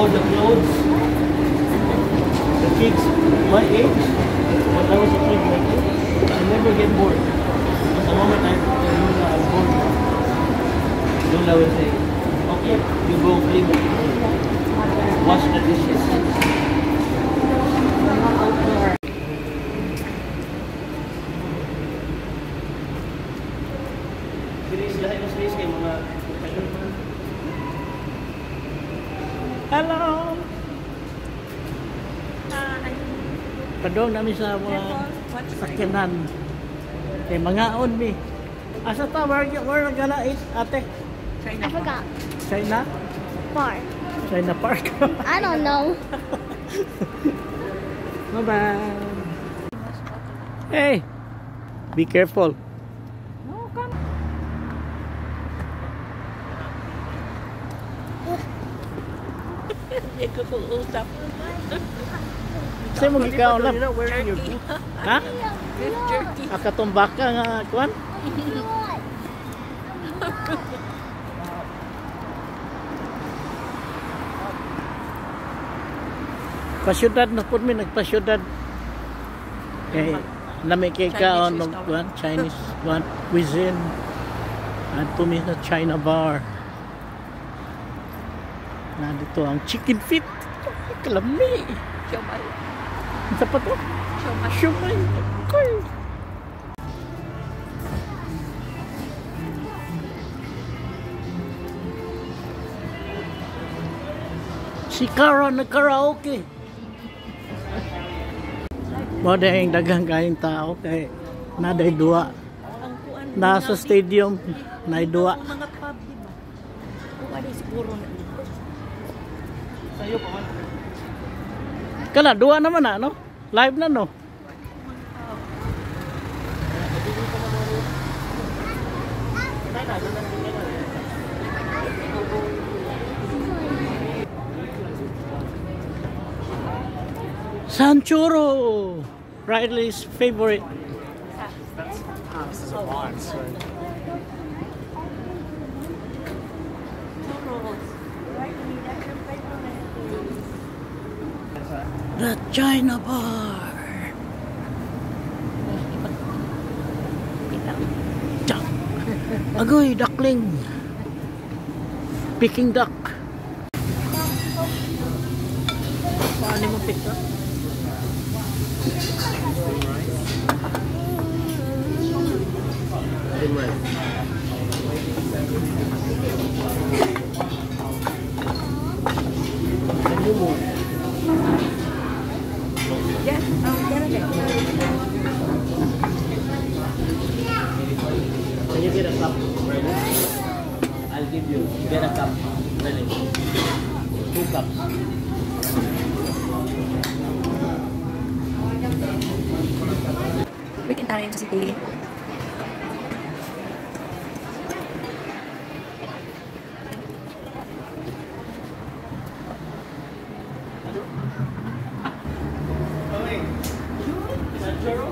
Fold the clothes. The kids my age, when I was a kid like you, I never get bored. But the moment I tell Luna I'm bored now, Luna will say, "Okay, you go clean the kitchen. Wash the dishes." Outdoor. Series lahi mas series kay mga. Hello! Padong namin sa mga sakyanan. Kay mangaon mi. Asa ta where gonna eat, ate? I forgot. China? Bar. China Park. I don't know. Bye-bye. Hey! Be careful. No, come. Hindi ko usap. Kasi mo gikaon lang. You're not wearing your boots. Ha? Beef jerky. Akatumbaka nga kuan? Pasyudad na po mi, nagpasyudad. Kay nami kay kaon og kuan, Chinese kuan cuisine. Adto mi sa China Bar. Nandito ang chicken feet. Kalami. Siomay. Unsa pa to? Siomay. Siomay. Koy. Si Cara nagkaraoke. Mo dahil daghang kayong tao kay naday duwa. Ang kuan. Nasa stadium nay duwa. Ang mga pub, di ba? Kung ano siguro na. Sa'yo pa man. Kana duwa naman na no? Live na no? Sanchuro, Riley's favorite. This is a box, right? Churros. Right, that's your favorite. The China Bar. Kita. Duck. Agoy, duckling. Peking duck. Paano mo picture? Steam rice. Can you move? Yes. Get it. Can you get a cup, Riley? I'll give you. Get a cup, Riley. 2 cups. Weekend tayo sa city. Okay. Is that churro?